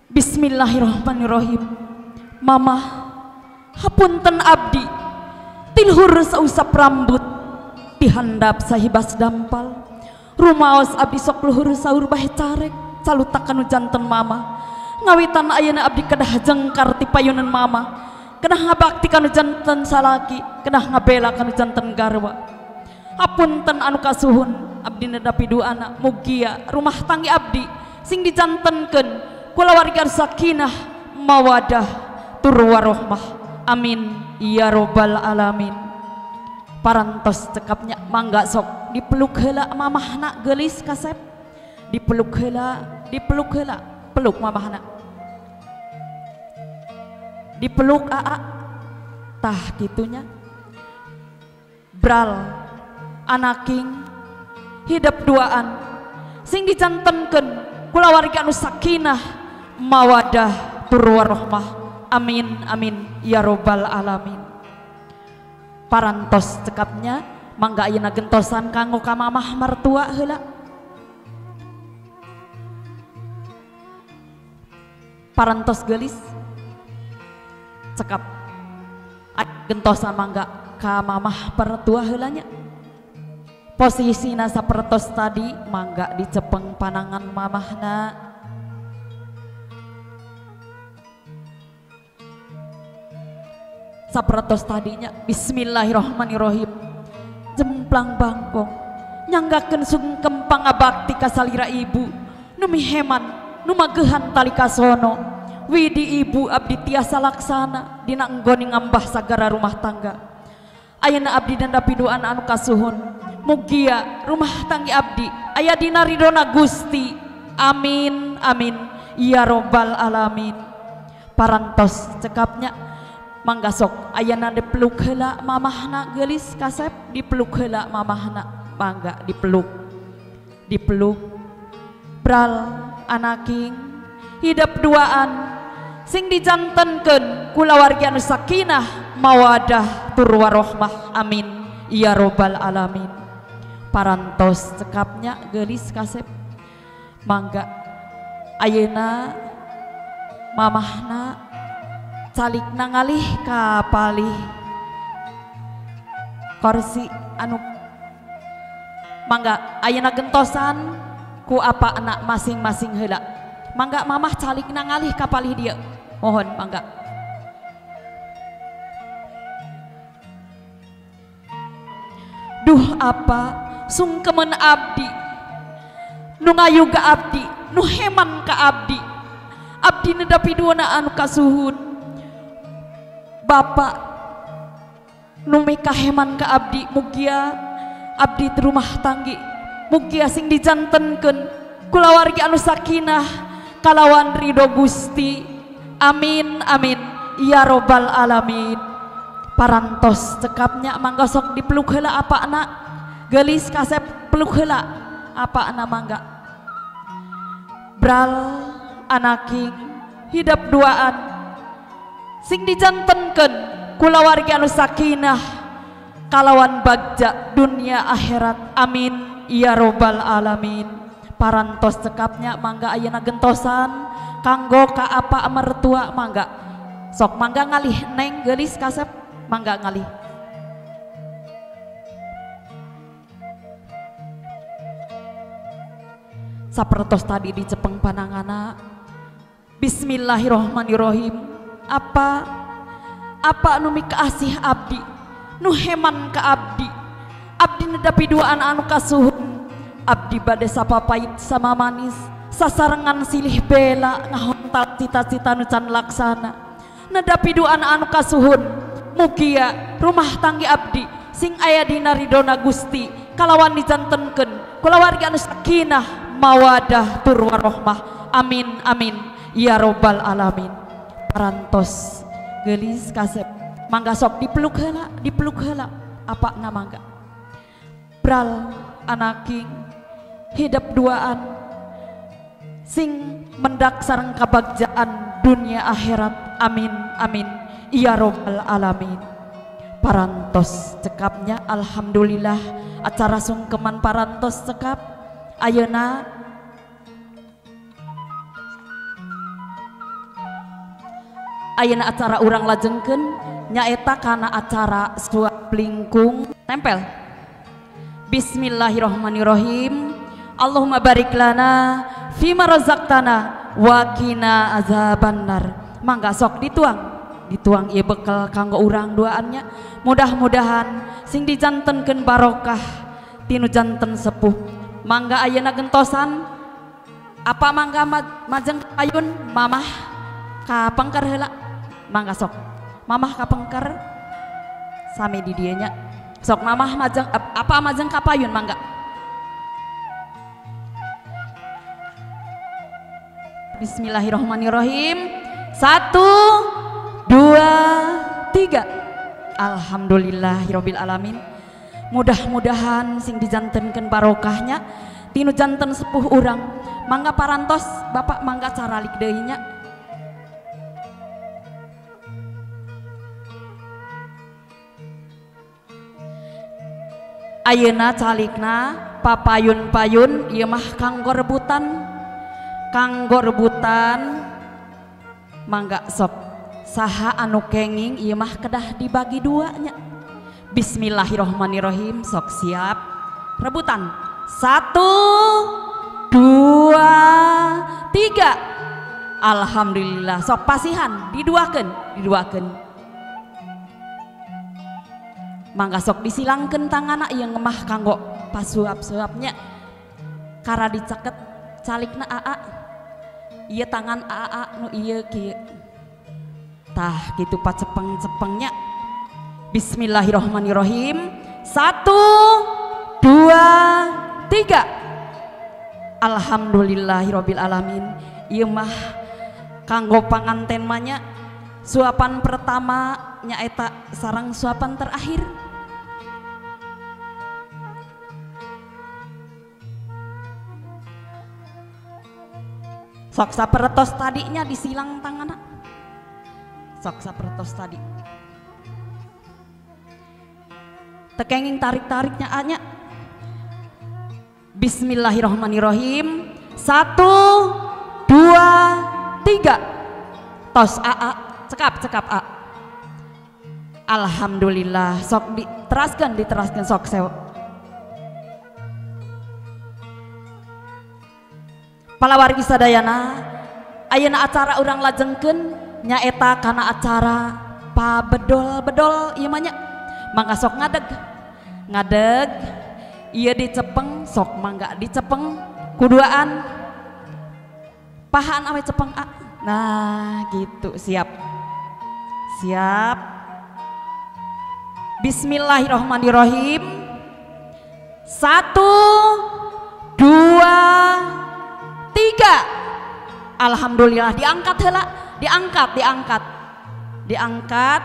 Bismillahirrahmanirrahim. Mamah hapunten abdi tilhur sausap rambut dihandap sahibas dampal rumaos abdi sok luhur saur bahe carek calutak kanu janten mama ngawitan ayeuna abdi kedah jengkar ti payunan mama kedah ngabakti kanu janten salaki kedah ngabela kanu janten garwa. Hapunten anu kasuhun abdi nedapi duana mugia rumah tanggi abdi sing dijantenkeun kulawarga sakinah mawadah tur warohmah. Amin ya robbal alamin. Parantos cekapnya mangga sok dipeluk heula mamahna geulis kasep, dipeluk heula, dipeluk heula, peluk mamahna, dipeluk aa tah kitunya. Bral anaking hidep duaan sing dicantenkeun kulawarga anu sakinah mawadah tur warohmah. Amin amin ya robbal alamin. Parantos cekapnya mangga ayeuna gentosan kanggo ka mamah mertua heula. Parantos geulis cekap gentosan mangga ka mamah mertua heula nya. Posisina sapertos tadi mangga dicepeng panangan mamahna. Sapertos tadinya bismillahirrahmanirrahim. Jemplang bangkong nyanggakeun sungkem pangabakti ka salira ibu nu miheman nu magehan tali kasono. Widi ibu abdi tiasa laksana dina enggone ngambah sagara rumah tangga. Ayeuna abdi dan piduan anu kasuhun mugia rumah tanggi abdi aya dina ridona Gusti. Amin amin ya robbal alamin. Parantos cekapnya mangga sok ayana dipeluk heula mamahna geulis kasep, dipeluk heula mamahna mangga dipeluk, dipeluk. Bral anaking hidep duaan sing dijantenkeun kulawargi anu sakinah mawadah tur warohmah. Amin ya robbal alamin. Parantos cekapnya geulis kasep mangga ayeuna mamahna calikna ngalih ka palih kursi anu mangga ayeuna gentosan ku apa anak masing-masing heula. Mangga mamah calikna ngalih ka palih dieu, mohon mangga. Duh apa sungkemen abdi nu ngayuga abdi nu heman ka abdi, abdi nedapi duana anu kasuhun. Bapak nu mikaheman ka abdi mugia abdi di rumah tanggi mugia sing dijantenkeun kulawargi anu sakinah kalawan ridho Gusti. Amin amin ya robbal alamin. Parantos cekapnya mangga sok dipeluk heula apa anak geulis kasep, peluk heula apa anak mangga. Bral anaking hidep duaan sing dijantenkeun kulawargi anu sakinah kalawan bagja dunia akhirat. Amin ya robbal alamin. Parantos cekapnya mangga ayeuna gentosan kanggo ka apa mertua mangga sok mangga ngalih neng geulis kasep mangga ngalih. Sapertos tadi dicepeng panangana. Bismillahirrahmanirrahim. Apa apa nu mikaasih abdi nu heman ka abdi, abdi nedapi duaan anu kasuhun, abdi bade sapapait sama manis sasarengan silih bela ngahontal cita-cita nu can laksana. Nedapi duaan anu kasuhun mugia rumah tanggi abdi sing aya dina ridona Gusti kalawan dijantenkeun kulawargi anu sakinah mawadah tur warohmah. Amin amin ya robbal alamin. Parantos geulis kasep mangga sok dipeluk heula, dipeluk heula apa na mangga. Bral anaking hidep duaan sing mendak sareng kabagjaan dunia akhirat. Amin amin ya robbal alamin. Parantos cekapnya alhamdulillah acara sungkeman parantos cekap. Ayeuna Ayeuna acara urang lajengkeun nyaeta kana acara suap lingkung tempel. Bismillahirrahmanirrahim. Allahumma barik lana fima razaqtana wa qina azabannar. Mangga sok dituang, dituang ieu bekel kanggo urang duaannya. Mudah-mudahan sing dijantenkeun barokah tinu janten sepuh. Mangga ayeuna gentosan apa mangga majeng payun mamah ka pengker heula. Mangga sok mamah ka pengker sami di dieu nya. Sok mamah majeng apa majeng ka payun mangga. Bismillahirrahmanirrahim. 1 2 3. Alhamdulillahirabbil alamin. Mudah-mudahan sing dijantenkeun barokahnya tinu janten sepuh urang. Mangga parantos bapak mangga caralik deui nya. Ayeuna calikna papayun-payun ieu mah kanggo rebutan. Kanggo rebutan mangga sok saha anu kenging ieu mah kedah dibagi dua nya. Bismillahirrahmanirrahim. Sok siap rebutan. 1 2 3. Alhamdulillah. Sok pasihan diduakeun, diduakeun. Mangga sok disilangkeun tanganna ieu ngemah kanggo pasuap-suapnya. Kara dicaket calikna aa. Ieu tangan aa nu ieu kieu. Tah kitu pacepeng-cepengnya. Bismillahirrahmanirrahim. 1 2 3. Alhamdulillahirabbil alamin. Ieu mah kanggo panganten mah nya suapan pertama nyaeta sareng suapan terakhir. Sok sapertos tadinya disilang tanganna. Sok sapertos tadi. Tekenging tarik-tariknya anya. Bismillahirrahmanirrahim. 1 2 3. Tos aa, cekap cekap a. Alhamdulillah. Sok diteraskan, diteraskan sok sew. Palawargi sadayana, ayeuna acara urang lajengkeun nyaeta kana acara pabedol-bedol ieu mah nya. Mangga sok ngadeg. Ngadeg ieu dicepeng sok mangga dicepeng kuduaan. Pahaan awe cepeng a. Nah, gitu siap. Siap. Bismillahirrahmanirrahim. 1 2 3. Alhamdulillah diangkat heula, diangkat, diangkat. Diangkat.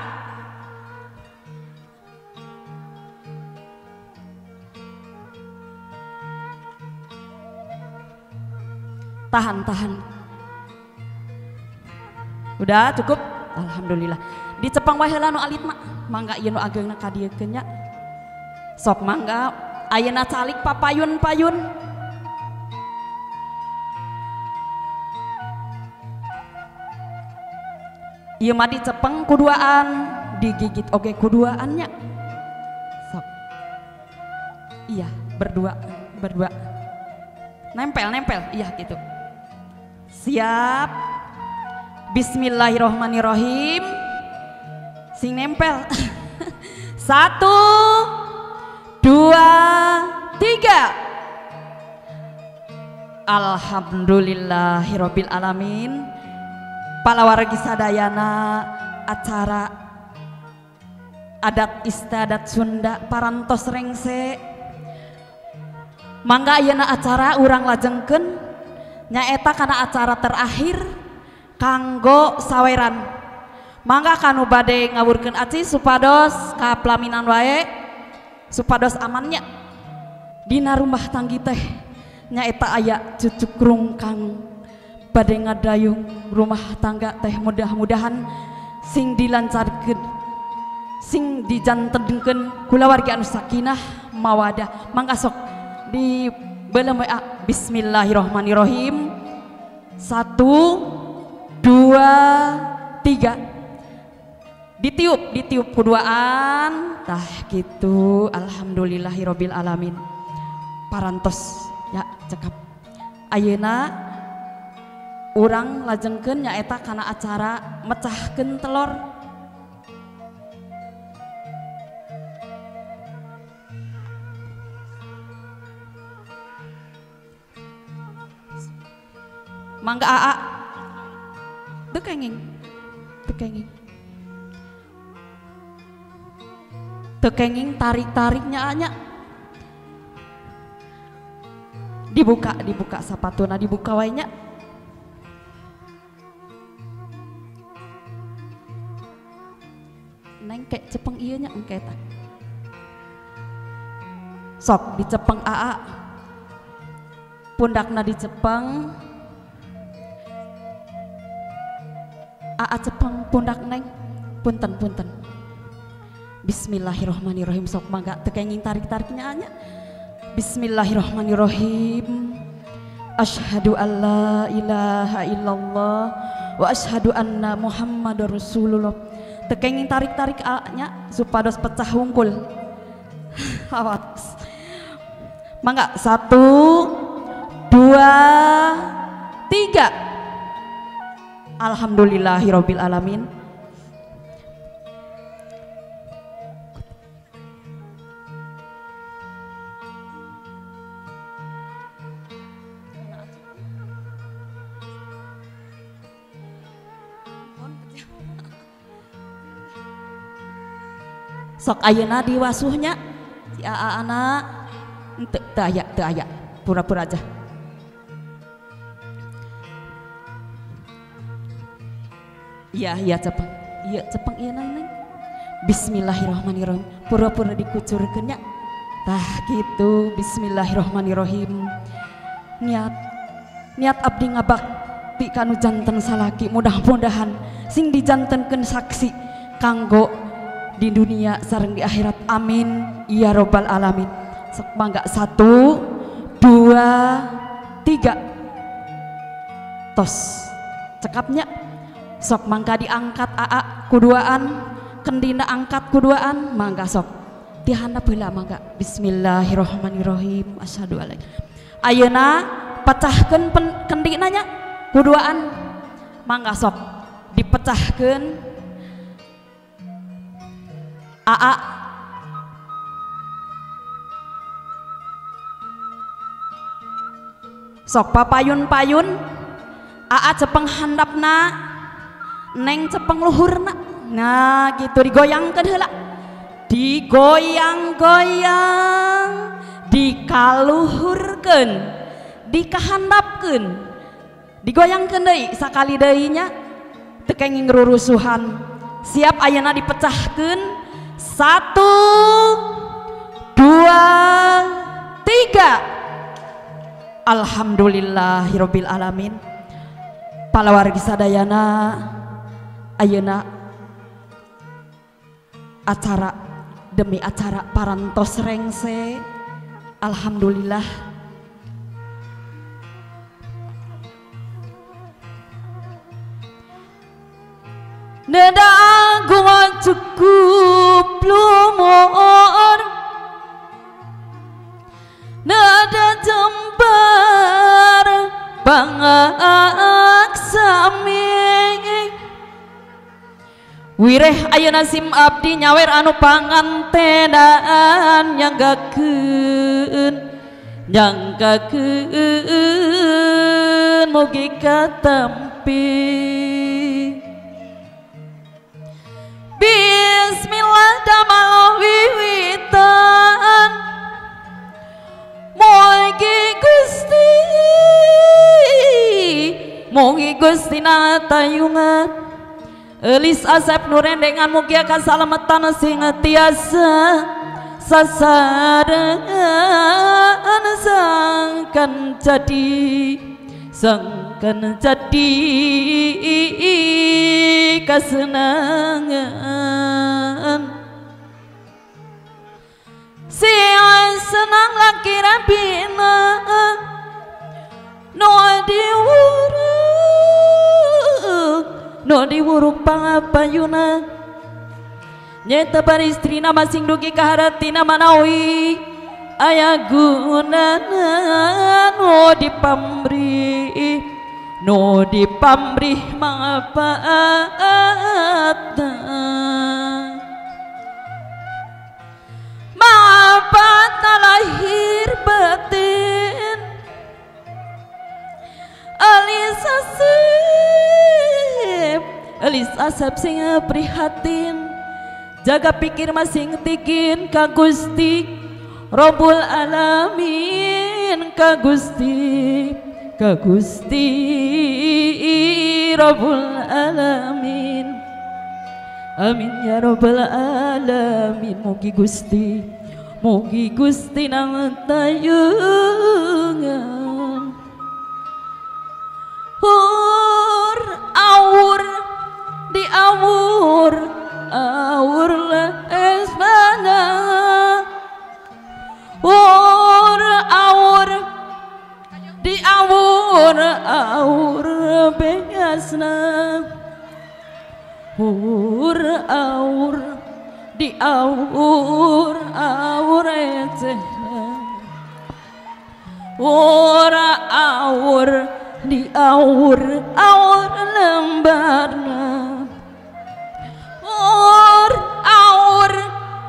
Tahan, tahan. Udah cukup? Alhamdulillah. Dicepeng wae heula nu alit mah. Mangga ieu nu ageungna ka dieukeun nya. Sok mangga ayeuna calik papayun-payun. Ieu mah dicepeng kuduaan, digigit oge kuduaannya. Sok. Iya, berdua, berdua. Nempel, nempel. Iya gitu. Siap. Bismillahirrahmanirrahim. Sing nempel. 1 2 3. Alhamdulillahirabbil alamin. Palawargi sadayana acara adat istiadat Sunda parantos rengse. Mangga ayeuna acara urang lajengkeun nyaeta kana acara terakhir kanggo saweran. Mangga kanu bade ngawurkeun aci supados ka pelaminan wae supados amannya. Dina rumah tanggi teh nyaeta aya cucuk rungkang bade ngadayung rumah tangga teh mudah-mudahan sing dilancarkeun sing dijantenkeun kulawargi anu sakinah mawadah. Mangga sok di beuleum we. Bismillahirrahmanirrahim. 1 2 3. Ditiup, ditiup kuduaan, tah gitu. Alhamdulillahirabbil alamin. Parantos ya cekap. Ayeuna urang lajengkeun nyaeta kana acara mecahkeun telur. Mangga aa. Teu kenging. Teu kenging. Teu kenging tarik-tariknya anya. Dibuka, dibuka sapatuna dibuka wae nya. Neng kek cepeng ieu nya engke tah. Sok dicepeng aa. Pundakna dicepeng. Aa cepeng pundak neng. Punten punten. Bismillahirrahmanirrahim. Sok mangga teu kenging tarik-tariknya anya. Bismillahirrahmanirrahim. Asyhadu alla ilaha illallah wa asyhadu anna Muhammadar Rasulullah. Teu kenging tarik-tarik anya supados pecah hungkul. Awas. Mangga 1 2 3. Alhamdulillahirabbil alamin. Sok ayeuna diwasuhnya si aa anak teu aya, teu aya, pura-pura aja. Iya, iya cepeng, iya cepeng iya neng neng. Bismillahirrahmanirrahim. Pura-pura dikucurkeun nya. Tah gitu. Bismillahirrahmanirrahim. Niat niat abdi ngabakti kanu janten salaki, mudah-mudahan sing dijantenkeun saksi kanggo di dunia sareng di akhirat. Amin ya robbal alamin. Sok mangga 1 2 3. Tos cekapnya. Sok mangga diangkat aa kuduaan, kendina angkat kuduaan, mangga sok tihanap heula mangga. Bismillahirrahmanirrahim. Asyhadu alla. Ayeuna pecahkeun kendina nya kuduaan, mangga sok dipecahkeun aa. Sok papayun-payun aa cepeng handapna, neng cepeng luhurna. Nah gitu digoyangkeun heula, digoyang-goyang, dikaluhurkeun, dikahandapkeun, digoyangkeun deui sakali deui nya, teu kenging rurusuhan. Siap ayeuna dipecahkeun. 1 2 3. Alhamdulillahirabbil alamin. Palawargi sadayana, ayeuna acara demi acara parantos rengse. Alhamdulillah. Neda agung cukup lumur, nada jembar pangaksami. Wireh ayeuna sim abdi nyawer anu pangantenan nyanggakeun, nyanggakeun mugi katampi. Bismillah damel wiwitan, mugi Gusti, mugi Gusti natayungan. Elis asep nurendengan mugi kasalametan sing tiasa sasarengan sangkan jadi, sangkan jadi kasenangan. Sing senang laki rabina no diwuruk, no diwuruk pangapayuna. Nyata paristrina masing dugi kaharatina manawi aya gunana nu dipamrih nu dipamrih manfaatna manfaatna lahir batin alis asep sing prihatin jaga pikir masing tikin ka Gusti Robbul Alamin ka Gusti ka Gusti Robbul Alamin amin ya Robbal Alamin mugi Gusti nang tayungan hur awur di awur awur esmana ur awur di awur awur beasna ur awur di awur awur ecehna ur awur di awur awur lembarna ur awur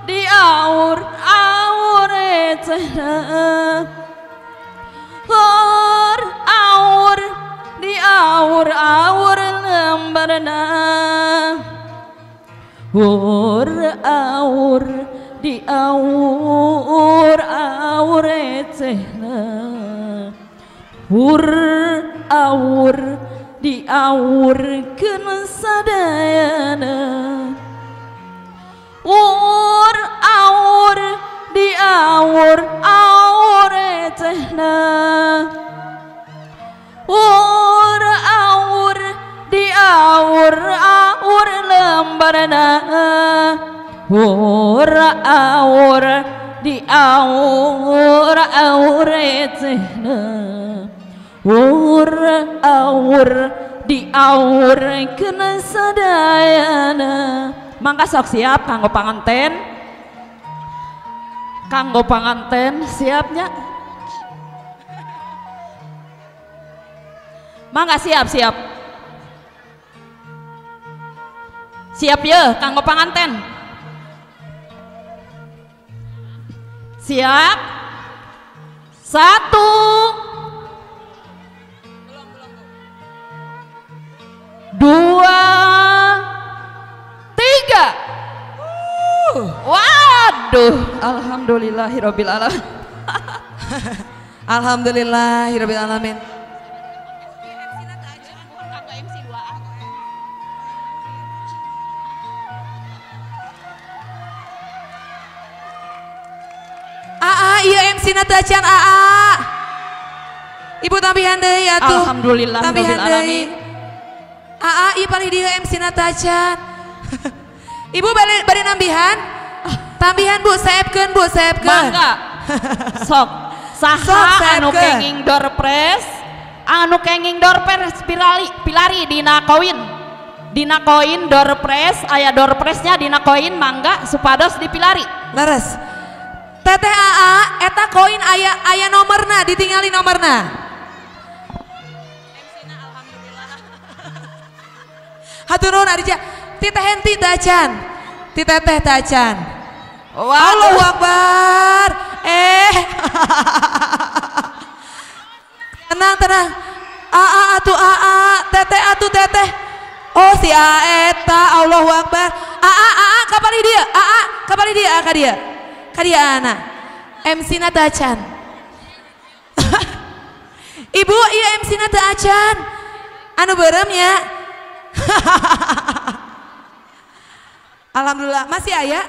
di awur awur ecehna ur awur di awur awur lembarna ur awur di awur awur ecehna ur awur di awur keun sadayana ur awur di awur awur ecehna ur awur di awur awur lembarna ur awur di awur awur ecehna ur awur di awur keun sadayana. Mangga sok siap kanggo panganten. Kanggo panganten siapnya. Mangga siap siap. Siap ya kanggo panganten. Siap. 1 2 3. Waduh, alhamdulillahirabbil alamin. Alhamdulillahirabbil alamin. Aa, iya MC na teu acan aa. Ibu tampihan deui atuh. Alhamdulillah tampihan deui. Aa, ieu palih dieu MC na teu acan. Ibu bade nambihan? Tambihan Bu, seepkeun Bu, seepkeun. Mangga. Sok. Saha anu kenging door press, anu kenging door press pilari dina koin. Dina koin door press, aya door pressnya dina koin mangga supados dipilari. Leres. Teteh AA eta koin aya aya nomorna, ditingali nomorna. MC-na alhamdulillah. Hatur nuhun Arija. Ti teh henti teh acan. Ti teteh teh acan. Allahu Akbar. Tenang tenang. AA atuh AA, teteh atuh teteh. Oh si AA eta Allahu Akbar. AA AA kapali dia, AA kapali dia ka dia. Ka dia ana. MC na teh acan. Ibu ieu MC na teh acan. Anu beureum nya. Alhamdulillah masih aya.